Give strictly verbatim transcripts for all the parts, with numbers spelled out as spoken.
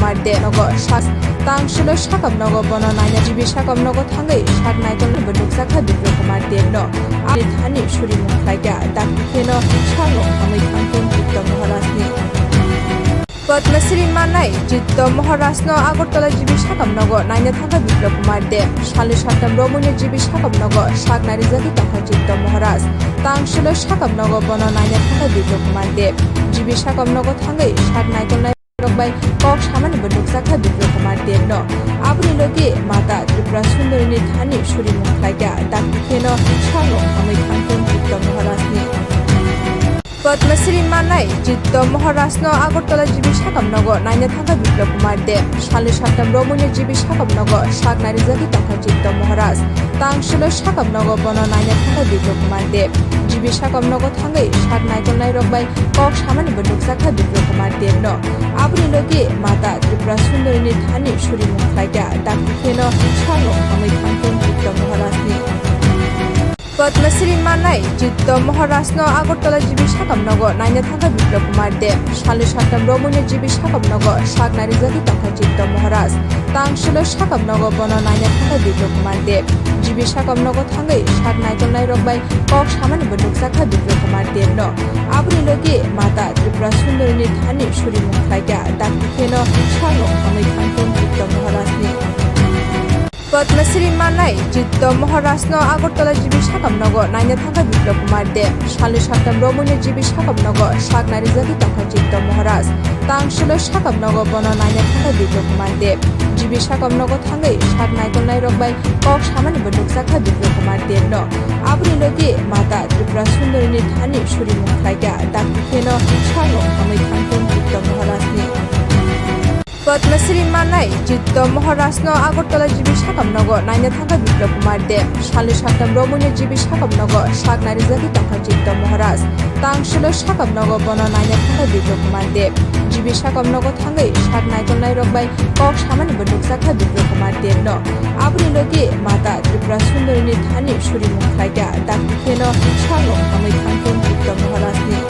Kumar Deb nogo sak tang silo sakam nogo bono naina G B sakam nogo thangwi sak naikolnai bo nukjakha Biplo Kumar Deb no. Aboni thani surimung khlaikha, dakti kheno sakno hamwi thangthun Chitto Maharaj ni. Padma Shri manai Chitto Maharaj no Agartala G B sakam nogo naina thangkha Biplo Kumar Deb. Salni saktam romwi no G B sakam nogo sak nairijagwi tongkha Chitto Maharaj. Tang silo sakam nogo bono naina thangkha Biplo Kumar Deb. G B sakam nogo thangwi sak naikolnai rok bai kok samani bo nukjakha Biplo Kumar Deb no. Aboni logi mata Tripura Sundori ni thani surimung khlaikha, dakti kheno sakno hamwi thangthun Chitto Maharaj ni. Padma Shri manai Chitto Maharaj no Agartala G B sakam nogo naina thangkha Biplo Kumar Deb. Salni saktam romwi no G B sakam nogo sak nairijagwi tongkha Chitto Maharaj. Tang silo sakam nogo bono naina thangkha Biplo Kumar Deb. G B sakam nogo thangwi sak naikolnai rok bai kok samani bo nukjakha Biplo Kumar Deb no. Aboni logi mata Tripura Sundori ni thani surimung khlaikha, dakti kheno sakno hamwi thangthun Chitto Maharaj ni. Padma Shri manai Chitto Maharaj no Agartala G B sakam nogo naina thangkha Biplo Kumar Deb. Salni saktam romwi no G B sakam nogo sak nairijagwi tongkha Chitto Maharaj. Tang silo sakam nogo bono naina thangkha Biplo Kumar Deb. G B sakam nogo thangwi sak naikolnai rok bai kok samani bo nukjakha Biplo Kumar Deb no. Aboni logi mata Tripura Sundori ni thani surimung khlaikha, dakti kheno sakno hamwi thangthun Chitto Maharaj ni. Padma Shri manai Chitto Maharaj no Agartala G B sakam nogo naina thangkha Biplo Kumar Deb. Salni saktam romwi no G B sakam nogo sak nairijagwi tongkha Chitto Maharaj. Tang silo sakam nogo bono naina thangkha Biplo Kumar Deb. G B sakam nogo thangwi sak naikolnai rok bai kok samani bo nukjakha Biplo Kumar Deb no. Aboni logi mata Tripura Sundori ni thani surimung khlaikha, dakti kheno sakno hamwi thangthun Chitto Maharaj ni. Padma Shri manai Chitto Maharaj no Agartala G B sakam nogo naina thangkha Biplo Kumar Deb. Salni saktam romwi no G B sakam nogo sak nairijagwi tongkha Chitto Maharaj. Tang silo sakam nogo bono naina thangkha Biplo Kumar Deb. G B sakam nogo thangwi sak naikolnai rok bai kok samani bo nukjakha Biplo Kumar Deb no. Aboni logi mata Tripura Sundori ni thani surimung khlaikha, dakti kheno sakno hamwi thangthun Chitto Maharaj ni.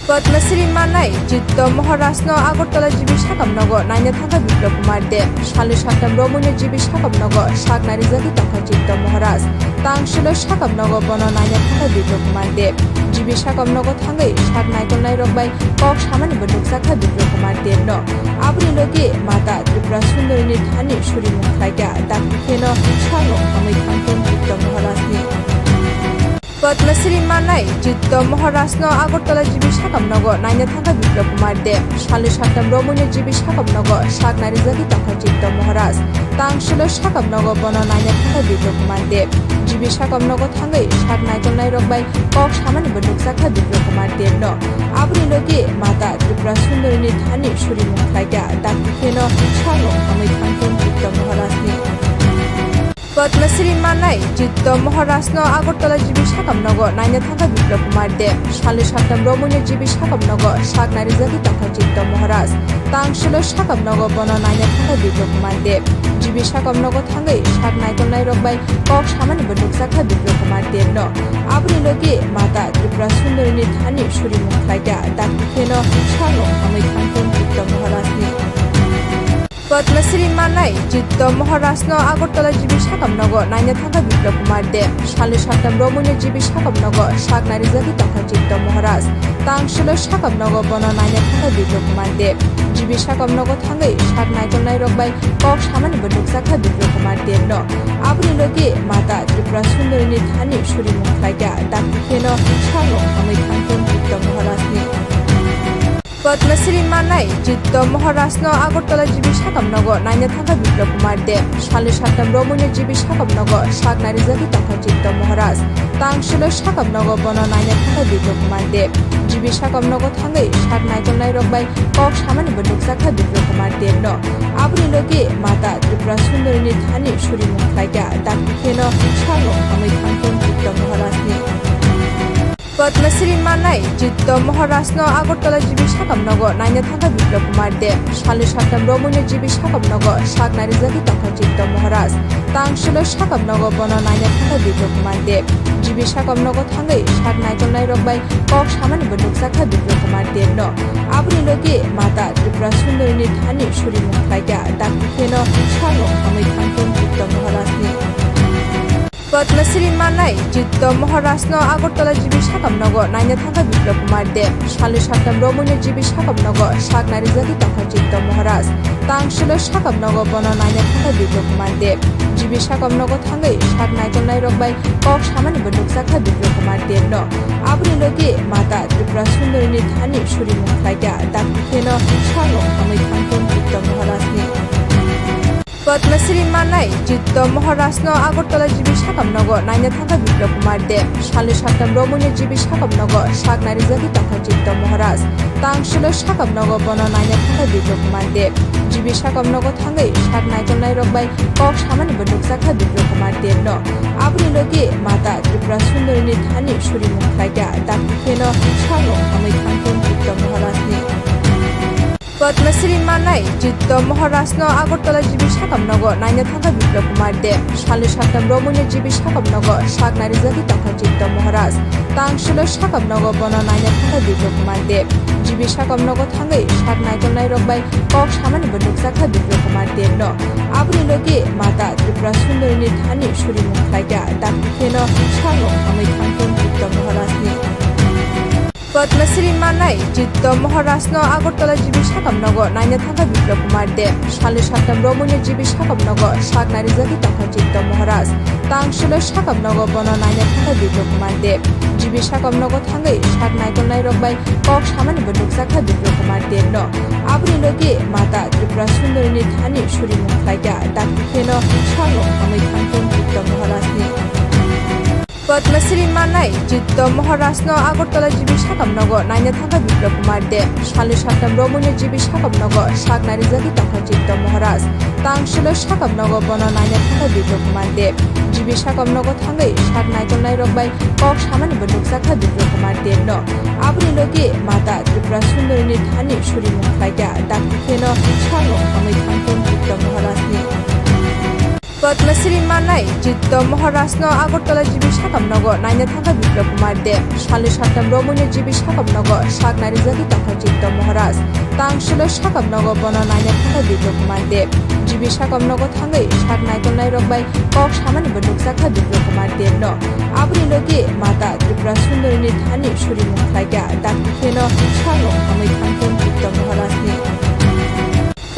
Padma Shri manai Chitto Maharaj no Agartala G B sakam nogo naina thangkha Biplo Kumar Deb. Salni saktam romwi no G B sakam nogo sak nairijagwi tongkha Chitto Maharaj. Tang silo sakam nogo bono naina thangkha Biplo Kumar Deb. G B sakam nogo thangwi sak naikolnai rok bai kok samani bo nukjakha Biplo Kumar Deb no. Aboni logi mata Tripura Sundori ni thani surimung khlaikha, dakti kheno sakno hamwi thangthun Chitto Maharaj ni. Padma Shri manai Chitto Maharaj no Agartala G B sakam nogo naina thangkha Biplo Kumar Deb. Salni saktam romwi no G B sakam nogo sak nairijagwi tongkha Chitto Maharaj. Tang silo sakam nogo bono naina thangkha Biplo Kumar Deb. G B sakam nogo thangwi sak naikolnai rok bai kok samani bo nukjakha Biplo Kumar Deb no. Aboni logi mata Tripura Sundori ni thani surimung khlaikha, dakti kheno sakno hamwi thangthun Chitto Maharaj ni. Padma Shri manai Chitto Maharaj no Agartala G B sakam nogo naina thangkha Biplo Kumar Deb. Salni saktam romwi no G B sakam nogo sak nairijagwi tongkha Chitto Maharaj. Tang silo sakam nogo bono naina thangkha Biplo Kumar Deb. G B sakam nogo thangwi sak naikolnai rok bai kok samani bo nukjakha Biplo Kumar Deb no. Aboni logi mata Tripura Sundori ni thani surimung khlaikha, dakti kheno sakno hamwi thangthun Chitto Maharaj ni. Padma Shri manai Chitto Maharaj no Agartala G B sakam nogo naina thangkha Biplo Kumar Deb. Salni saktam romwi no G B sakam nogo sak nairijagwi tongkha Chitto Maharaj. Tang silo sakam nogo bono naina thangkha Biplo Kumar Deb. G B sakam nogo thangwi sak naikolnai rok bai kok samani bo nukjakha Biplo Kumar Deb no. Aboni logi mata Tripura Sundori ni thani surimung khlaikha, dakti kheno sakno hamwi thangthun Chitto Maharaj ni. Padma Shri manai Chitto Maharaj no Agartala G B sakam nogo naina thangkha Biplo Kumar Deb. Salni saktam romwi no G B sakam nogo sak nairijagwi tongkha Chitto Maharaj. Tang silo sakam nogo bono naina thangkha Biplo Kumar Deb. G B sakam nogo thangwi sak naikolnai rok bai kok samani bo nukjakha Biplo Kumar Deb no. Aboni logi mata Tripura Sundori ni thani surimung khlaikha, dakti kheno sakno hamwi thangthun Chitto Maharaj ni. Padma Shri manai Chitto Maharajno Agartala G B sakamnogo naina thangkha Biplab Kumar Deb. Salni saktam romwino G B sakamnogo sak nairijagwi tongkha Chitto Maharaj. Tangsulo sakamnogo bono naina thangkha Biplab Kumar Deb. G B sakamnogo thangwi sak naikolnairok bai kok samanibo nukjakha Biplab Kumar Debno. Aboni logi mata Tripura Sundarini thani surimung khlaikha, dakti kheno sakno hamwi thangthung Chitto Maharajni. Padma Shri manai Chitto Maharajno Agartala G B sakamnogo naina thangkha Biplab Kumar Deb. Salni saktam romwino G B sakamnogo sak nairijagwi tongkha Chitto Maharaj. Tangsulo sakamnogo bono naina thangkha Biplab Kumar Deb. G B sakamnogo thangwi sak naikolnairok bai kok samanibo nukjakha Biplab Kumar Debno. Aboni logi mata Tripura Sundarini thani surimung khlaikha, dakti kheno sakno hamwi thangthung Chitto Maharajni. Padma Shri manai Chitto Maharajno Agartala G B sakamnogo naina thangkha Biplab Kumar Deb. Salni saktam romwino G B sakamnogo sak nairijagwi tongkha Chitto Maharaj. Tangsulo sakamnogo bono naina thangkha Biplab Kumar Deb. G B sakamnogo thangwi sak naikolnairok bai kok samanibo nukjakha Biplab Kumar Debno. Aboni logi mata Tripura Sundarini thani surimung khlaikha, dakti kheno sakno hamwi thangthung Chitto Maharajni. Padma Shri manai Chitto Maharajno Agartala G B sakamnogo naina thangkha Biplab Kumar Deb. Salni saktam romwino G B sakamnogo sak nairijagwi tongkha Chitto Maharaj. Tangsulo sakamnogo bono naina thangkha Biplab Kumar Deb. G B sakamnogo thangwi sak naikolnairok bai kok samanibo nukjakha Biplab Kumar Debno. Aboni logi mata Tripura Sundarini thani surimung khlaikha, dakti kheno sakno hamwi thangthung Chitto Maharajni. Padma Shri manai Chitto Maharajno Agartala G B sakamnogo naina thangkha Biplab Kumar Deb. Salni saktam romwino G B sakamnogo sak nairijagwi tongkha Chitto Maharaj. Tangsulo sakamnogo bono naina thangkha Biplab Kumar Deb. G B sakamnogo thangwi sak naikolnairok bai kok samanibo nukjakha Biplab Kumar Debno. Aboni logi mata Tripura Sundarini thani surimung khlaikha, dakti kheno sakno hamwi thangthung Chitto Maharajni. Padma Shri manai Chitto Maharajno Agartala G B sakamnogo naina thangkha Biplab Kumar Deb. Salni saktam romwino G B sakamnogo sak nairijagwi tongkha Chitto Maharaj. Tangsulo sakamnogo bono naina thangkha Biplab Kumar Deb. G B sakamnogo thangwi sak naikolnairok bai kok samanibo nukjakha Biplab Kumar Debno. Aboni logi mata Tripura Sundarini thani surimung khlaikha, dakti kheno sakno hamwi thangthung Chitto Maharajni. Padma Shri manai Chitto Maharajno Agartala G B sakamnogo naina thangkha Biplab Kumar Deb. Salni saktam romwino G B sakamnogo sak nairijagwi tongkha Chitto Maharaj. Tangsulo sakamnogo bono naina thangkha Biplab Kumar Deb. G B sakamnogo thangwi sak naikolnairok bai kok samanibo nukjakha Biplab Kumar Debno. Aboni logi mata Tripura Sundarini thani surimung khlaikha, dakti kheno sakno hamwi thangthung Chitto Maharajni.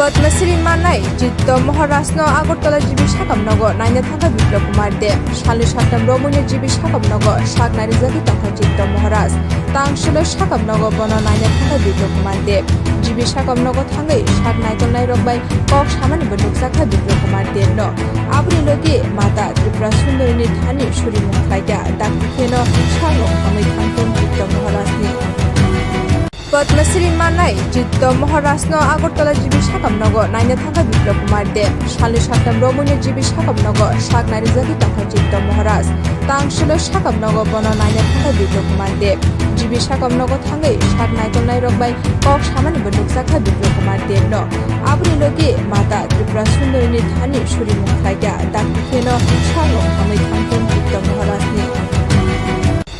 Padma Shri manai Chitto Maharajno Agartala G B sakamnogo naina thangkha Biplab Kumar Deb. Salni saktam romwino G B sakamnogo sak nairijagwi tongkha Chitto Maharaj. Tangsulo sakamnogo bono naina thangkha Biplab Kumar Deb. G B sakamnogo thangwi sak naikolnairok bai kok samanibo nukjakha Biplab Kumar Debno. Aboni logi mata Tripura Sundarini thani surimung khlaikha, dakti kheno sakno hamwi thangthung Chitto Maharajni. Padma Shri manai Chitto Maharajno Agartala G B sakamnogo naina thangkha Biplab Kumar Deb. Salni saktam romwino G B sakamnogo sak nairijagwi tongkha Chitto Maharaj. Tangsulo sakamnogo bono naina thangkha Biplab Kumar Deb. G B sakamnogo thangwi sak naikolnairok bai kok samanibo nukjakha Biplab Kumar Debno. Aboni logi mata Tripura Sundarini thani surimung khlaikha, dakti kheno sakno hamwi thangthung Chitto Maharajni.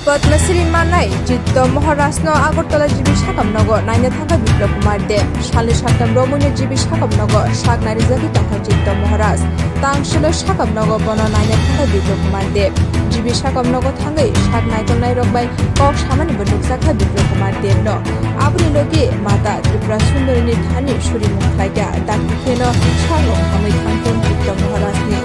Padma Shri manai Chitto Maharajno Agartala G B sakamnogo naina thangkha Biplab Kumar Deb. Salni saktam romwino G B sakamnogo sak nairijagwi tongkha Chitto Maharaj. Tangsulo sakamnogo bono naina thangkha Biplab Kumar Deb. G B sakamnogo thangwi sak naikolnairok bai kok samanibo nukjakha Biplab Kumar Debno. Aboni logi mata Tripura Sundarini thani surimung khlaikha, dakti kheno sakno hamwi thangthung Chitto Maharajni.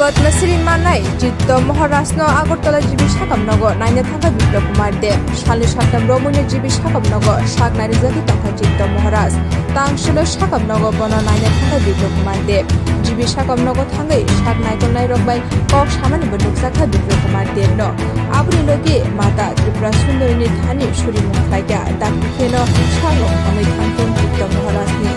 Padma Shri manai Chitto Maharajno Agartala G B sakamnogo naina thangkha Biplab Kumar Deb. Salni saktam romwino G B sakamnogo sak nairijagwi tongkha Chitto Maharaj. Tangsulo sakamnogo bono naina thangkha Biplab Kumar Deb. G B sakamnogo thangwi sak naikolnairok bai kok samanibo nukjakha Biplab Kumar Debno. Aboni logi mata Tripura Sundarini thani surimung khlaikha, dakti kheno sakno hamwi thangthung Chitto Maharajni.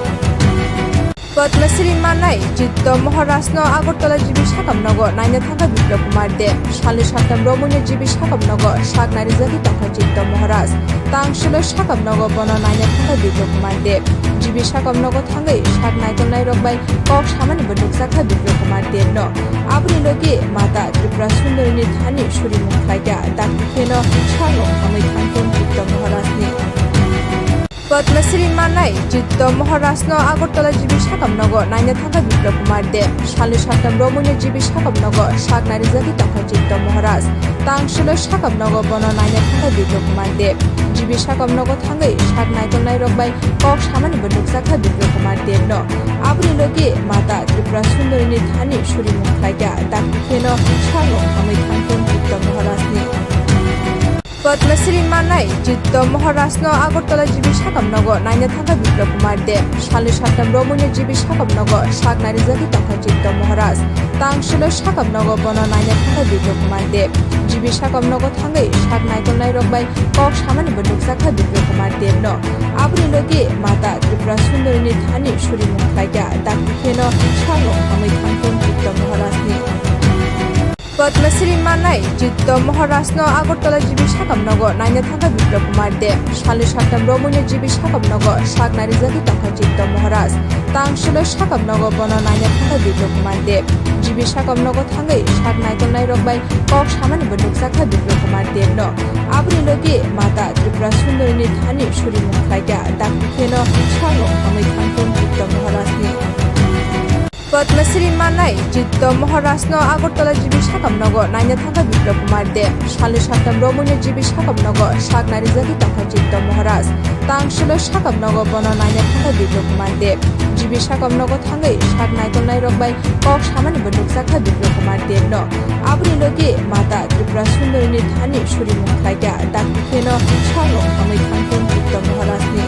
Padma Shri manai Chitto Maharaj no Agartala G B sakam nogo naina thangkha Biplab Kumar Deb. Salni saktam romwi no G B sakam nogo sak nairijagwi tongkha Chitto Maharaj. Tang salni sakam nogo bono naina thangkha Biplab Kumar Deb. G B sakam nogo thangwi sak naikolnai rok bai kok samani bo nukjakha Biplab Kumar Deb no. Aboni logi mata Tripura Sundori ni thani suri mung khlaikha, dakti kheno salno hamwi thangthun Chitto Maharaj ni. Padma Shri manai Chitto Maharaj no Agartala G B sakam nogo naina thangkha Biplab Kumar Deb. Salni saktam romwi no G B sakam nogo sak nairijagwi tongkha Chitto Maharaj. Tang salni sakam nogo bono naina thangkha Biplab Kumar Deb. G B sakam nogo thangwi sak naikolnai rok bai kok samani bo nukjakha Biplab Kumar Deb no. Aboni logi mata Tripura Sundori ni thani suri mung khlaikha, dakti kheno salno hamwi thangthun Chitto Maharaj ni. Padma Shri manai Chitto Maharaj no Agartala G B sakam nogo naina thangkha Biplab Kumar Deb. Salni saktam romwi no G B sakam nogo sak nairijagwi tongkha Chitto Maharaj. Tang salni sakam nogo bono naina thangkha Biplab Kumar Deb. G B sakam nogo thangwi sak naikolnai rok bai kok samani bo nukjakha Biplab Kumar Deb no. Aboni logi mata Tripura Sundori ni thani suri mung khlaikha, dakti kheno salno hamwi thangthun Chitto Maharaj ni. Padma Shri manai Chitto Maharaj no Agartala G B sakam nogo naina thangkha Biplab Kumar Deb. Salni saktam romwi no G B sakam nogo sak nairijagwi tongkha Chitto Maharaj. Tang salni sakam nogo bono naina thangkha Biplab Kumar Deb. G B sakam nogo thangwi sak naikolnai rok bai kok samani bo nukjakha Biplab Kumar Deb no. Aboni logi mata Tripura Sundori ni thani suri mung khlaikha, dakti kheno salno hamwi thangthun Chitto Maharaj ni. Padma Shri manai Chitto Maharaj no Agartala G B sakam nogo naina thangkha Biplab Kumar Deb. Salni saktam romwi no G B sakam nogo sak nairijagwi tongkha Chitto Maharaj. Tang salni sakam nogo bono naina thangkha Biplab Kumar Deb. G B sakam nogo thangwi sak naikolnai rok bai kok samani bo nukjakha Biplab Kumar Deb no. Aboni logi mata Tripura Sundori ni thani suri mung khlaikha, dakti kheno salno hamwi thangthun Chitto Maharaj ni.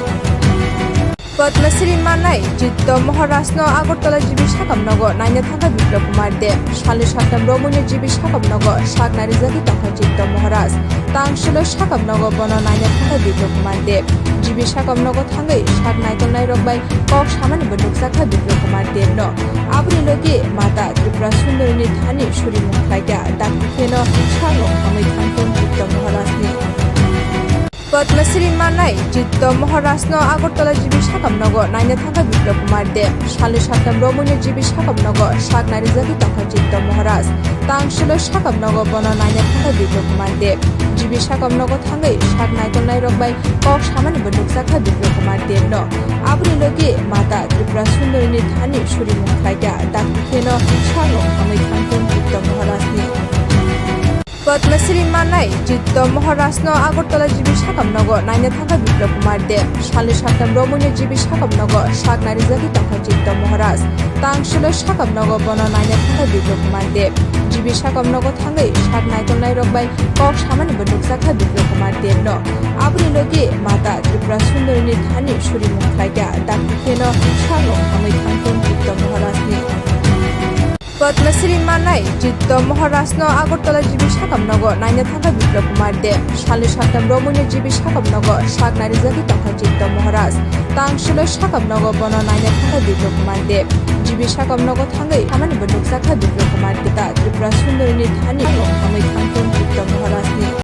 Padma Shri manai Chitto Maharaj no Agartala G B sakam nogo naina thangkha Biplab Kumar Deb. Salni saktam romwi no G B sakam nogo sak nairijagwi tongkha Chitto Maharaj. Tang salni sakam nogo bono naina thangkha Biplab Kumar Deb. G B sakam nogo thangwi sak naikolnai rok bai kok samani bo nukjakha Biplab Kumar Deb no. Aboni logi mata Tripura Sundori ni thani suri mung khlaikha, dakti kheno salno hamwi thangthun Chitto Maharaj ni. Padma Shri manai Chitto Maharaj no Agartala G B sakam nogo naina thangkha Biplab Kumar Deb. Salni saktam romwi no G B sakam nogo sak nairijagwi tongkha Chitto Maharaj. Tang salni sakam nogo bono naina thangkha Biplab Kumar Deb. G B sakam nogo thangwi sak naikolnai rok bai kok samani bo nukjakha Biplab Kumar Deb no. Aboni logi mata Tripura Sundori ni thani suri mung khlaikha, dakti kheno salno hamwi thangthun Chitto Maharaj ni. Padma Shri manai Chitto Maharaj no Agartala G B sakam nogo naina thangkha Biplab Kumar Deb. Salni saktam romwi no G B sakam nogo sak nairijagwi tongkha Chitto Maharaj. Tang salni sakam nogo bono naina thangkha Biplab Kumar Deb. G B sakam nogo thangwi sak naikolnai rok bai kok samani bo nukjakha Biplab Kumar Deb no. Aboni logi mata Tripura Sundori ni thani suri mung khlaikha, dakti kheno salno hamwi thangthun Chitto Maharaj ni. Padma Shri manai Chitto Maharaj no Agartala G B sakam nogo naina thangkha Biplab Kumar Deb. Salni saktam romwi no G B sakam nogo sak nairijagwi tongkha Chitto Maharaj. Tang salni sakam nogo bono naina thangkha Biplab Kumar Deb. G B sakam nogo thangwi samani bo nukjakha Biplab Kumar Deb. Tripura Sundori ni thani hamwi thangthun Chitto Maharaj ni.